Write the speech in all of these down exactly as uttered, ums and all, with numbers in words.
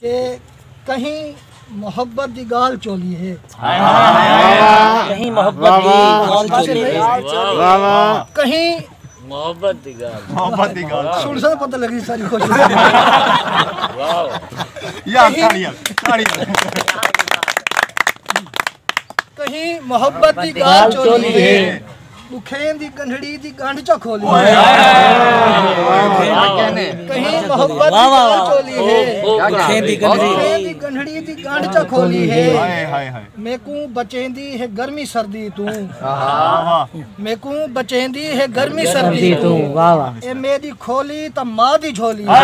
کہ کہیں محبت دی ڳالھ چولی ہے۔ کہیں محبت دی ڳالھ چولی ہے۔ کہیں محبت دی ڳالھ۔ محبت دی ڳالھ۔ سݨ سݨ پتہ لڳی ساری خوش۔ یار، تاڑیاں، تاڑیاں۔ کہیں محبت دی ڳالھ چولی ہے۔ ݙکھیں دی ڳنڈھڑی دی ڳنڈھ چا کھولی ہے۔ کہیں محبت دی ڳالھ چولی ہے۔ ݙکھیں دی ڳنڈھڑی دی ڳنڈھڑی دی ڳنڈھ چا کھولی ہے۔ میکوں بچیندی ہے گرمی سردی توں۔ میکوں بچیندی ہے گرمی سردی توں۔ واہ واہ۔ اے میݙی کھولی تاں ماء دی جھولی ہے۔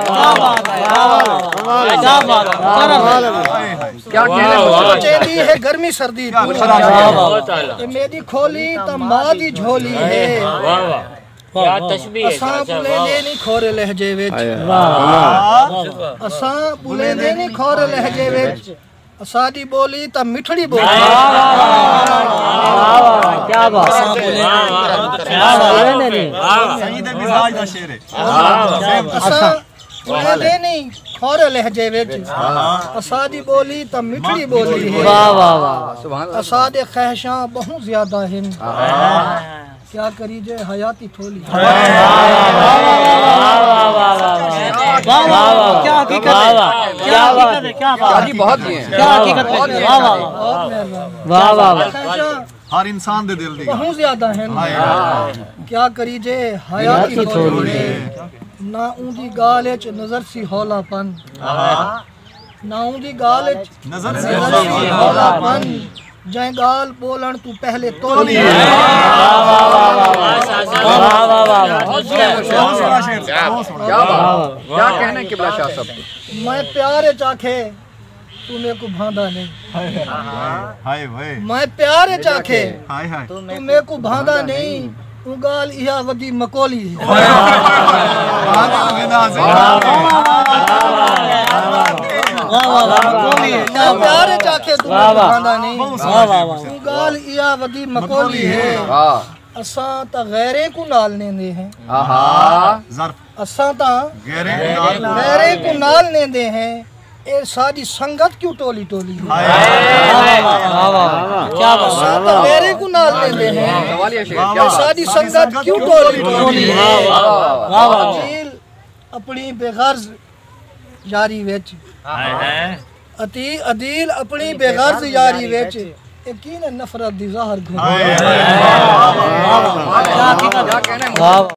کیا بات ہے، کیا بات ہے، کیا بات ہے، کیا بات ہے۔ کیا کہنے۔ چیندی ہے گرمی سردی توں۔ اے میݙی کھولی تاں ماء دی جھولی ہے۔ کیا تشبیہ ہے۔ اساں ٻولیندے نہیں کھورے لہجے وچ۔ اساں ٻولیندے نہیں کھورے لہجے وچ۔ اساݙی ٻولی تاں مٹھڑی ٻولی۔ کیا بات۔ اساں ٻولیندے نہیں۔ سئیں دے مزاج دا شعر ہے۔ اساں ٻولیندے نہیں کھورے لہجے وچ۔ اساݙی ٻولی تاں مٹھڑی ٻولی ہے۔ واہ واہ واہ۔ اساݙے خواہشاں ٻہوں زیادہ ہن۔ کیا کریجے حیاتی تھولی۔ واہ واہ واہ، کیا حقیقت ہے، کیا حقیقت ہے، کیا بات ہے۔ شادی بہت ہوئی ہیں۔ کیا حقیقت ہے۔ واہ واہ واہ۔ بہت مہربانی۔ واہ واہ واہ۔ خواہشاں ہر انسان دے دل دی ٻہوں زیادہ ہن۔ کیا کریجے حیاتی تھولی ہے۔ نہ اوندی ڳالھ اچ نظر سی ہولا پن۔ نہ اوندی ڳالھ اچ نظر سی ہولا پن۔ جئیں ڳالھ ٻولݨ توں پہلے تولی ہے۔ کیا بات۔ کیا کہنے قبلہ شاہ صاحب۔ میں پیار اچ آکھے توں میکوں بھاندا نہیں۔ ہائے وائے۔ میں پیار اچ آکھے ہائے ہائے۔ توں میکوں بھاندا نہیں۔ اوں ڳالھ ایہا ودی مکولی ہے۔ واہ واہ واہ، مکولی ہے۔ میں پیار اچ آکھے توں میکوں بھاندا نہیں۔ واہ واہ واہ۔ اوں ڳالھ ایہا ودی مکولی ہے۔ اساں تاں غیریں کوں نال نیندے ہیں۔ آہا۔ ظرف۔ اساں تاں غیریں کوں نال، غیریں کوں نال نیندے ہیں۔ اے ساݙی سنگت کیوں ٹولی ٹولی ہے؟ واہ واہ واہ۔ کیا بات۔ اساں تاں غیریں کوں نال نیندے ہیں۔ اے ساݙی سنگت کیوں ٹولی ٹولی ہے؟ واہ واہ۔ جیل اپݨی بے غرض یاری وچ۔ اتی عدیل اپݨی بے غرض یاری وچ، یقین نفرت دی ظاہر گھن۔ واہ واہ۔